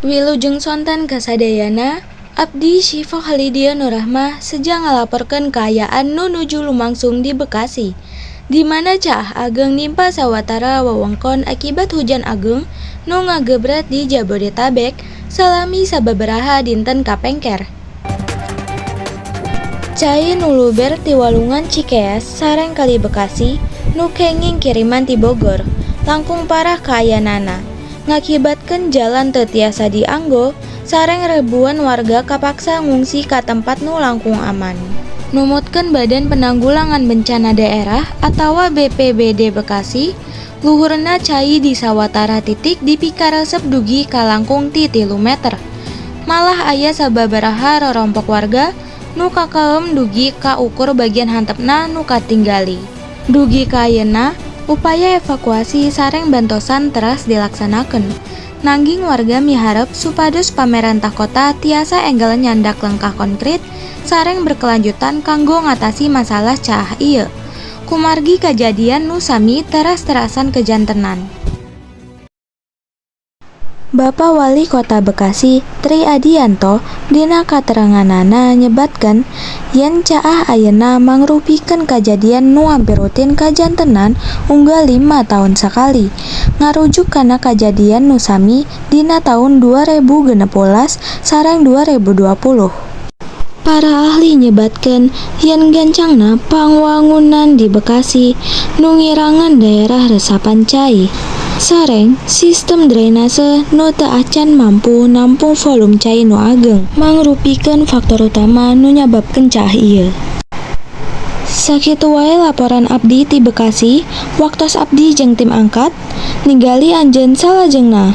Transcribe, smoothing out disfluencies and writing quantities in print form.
Wilujeng sonten kasadayana, abdi Syifa Khalidia Nurrahmah seja ngalaporkeun kaayaan nu nuju lumangsung di Bekasi, di mana caah ageng nimpa sawatara wewengkon akibat hujan ageng nu ngagebret di Jabodetabek salami sababaraha dinten kapengker. Cai nu luber ti Walungan Cikeas sareng Kali Bekasi nu kenging kiriman ti Bogor, langkung parah kaayaanana, ngakibatkeun jalan teu tiasa dianggo sareng ribuan warga kapaksa ngungsi ka tempat nu langkung aman. Numutkeun Badan Penanggulangan Bencana Daerah atawa BPBD Bekasi, luhurna cai di sawatara titik dipikaresep dugi ka langkung ti 3 meter. Malah aya sababaraha rorompok warga nu kakeum dugi ka ukur bagian hantepna nu katinggali. Dugi ka ayeuna, upaya evakuasi sareng bantosan teras dilaksanakeun. Nanging warga miharep supados pamarentah kota tiasa enggal nyandak lengkah konkret sareng berkelanjutan kanggo ngatasi masalah caah ieu. Kumargi kajadian nu sami teras-terasan kajantenan. Bapa Wali Kota Bekasi, Tri Adhianto, dina kateranganana nyebatkeun yen caah ayeuna mangrupikeun kajadian nu hampir rutin kajantenan unggal 5 taun sakali, ngarujuk kana kajadian nu sami dina taun 2016 sareng 2020. Para ahli nyebatkeun yen gancangna pangwangunan di Bekasi nu ngirangan daerah resapan cai, sareng sistem drainase nu teu acan mampu nampung volume cai nu ageng, mangrupikeun faktor utama nu nyababkeun caah ieu. Sakitu wae laporan abdi ti Bekasi, waktos abdi jeung tim angkat, ningali anjeun salajengna.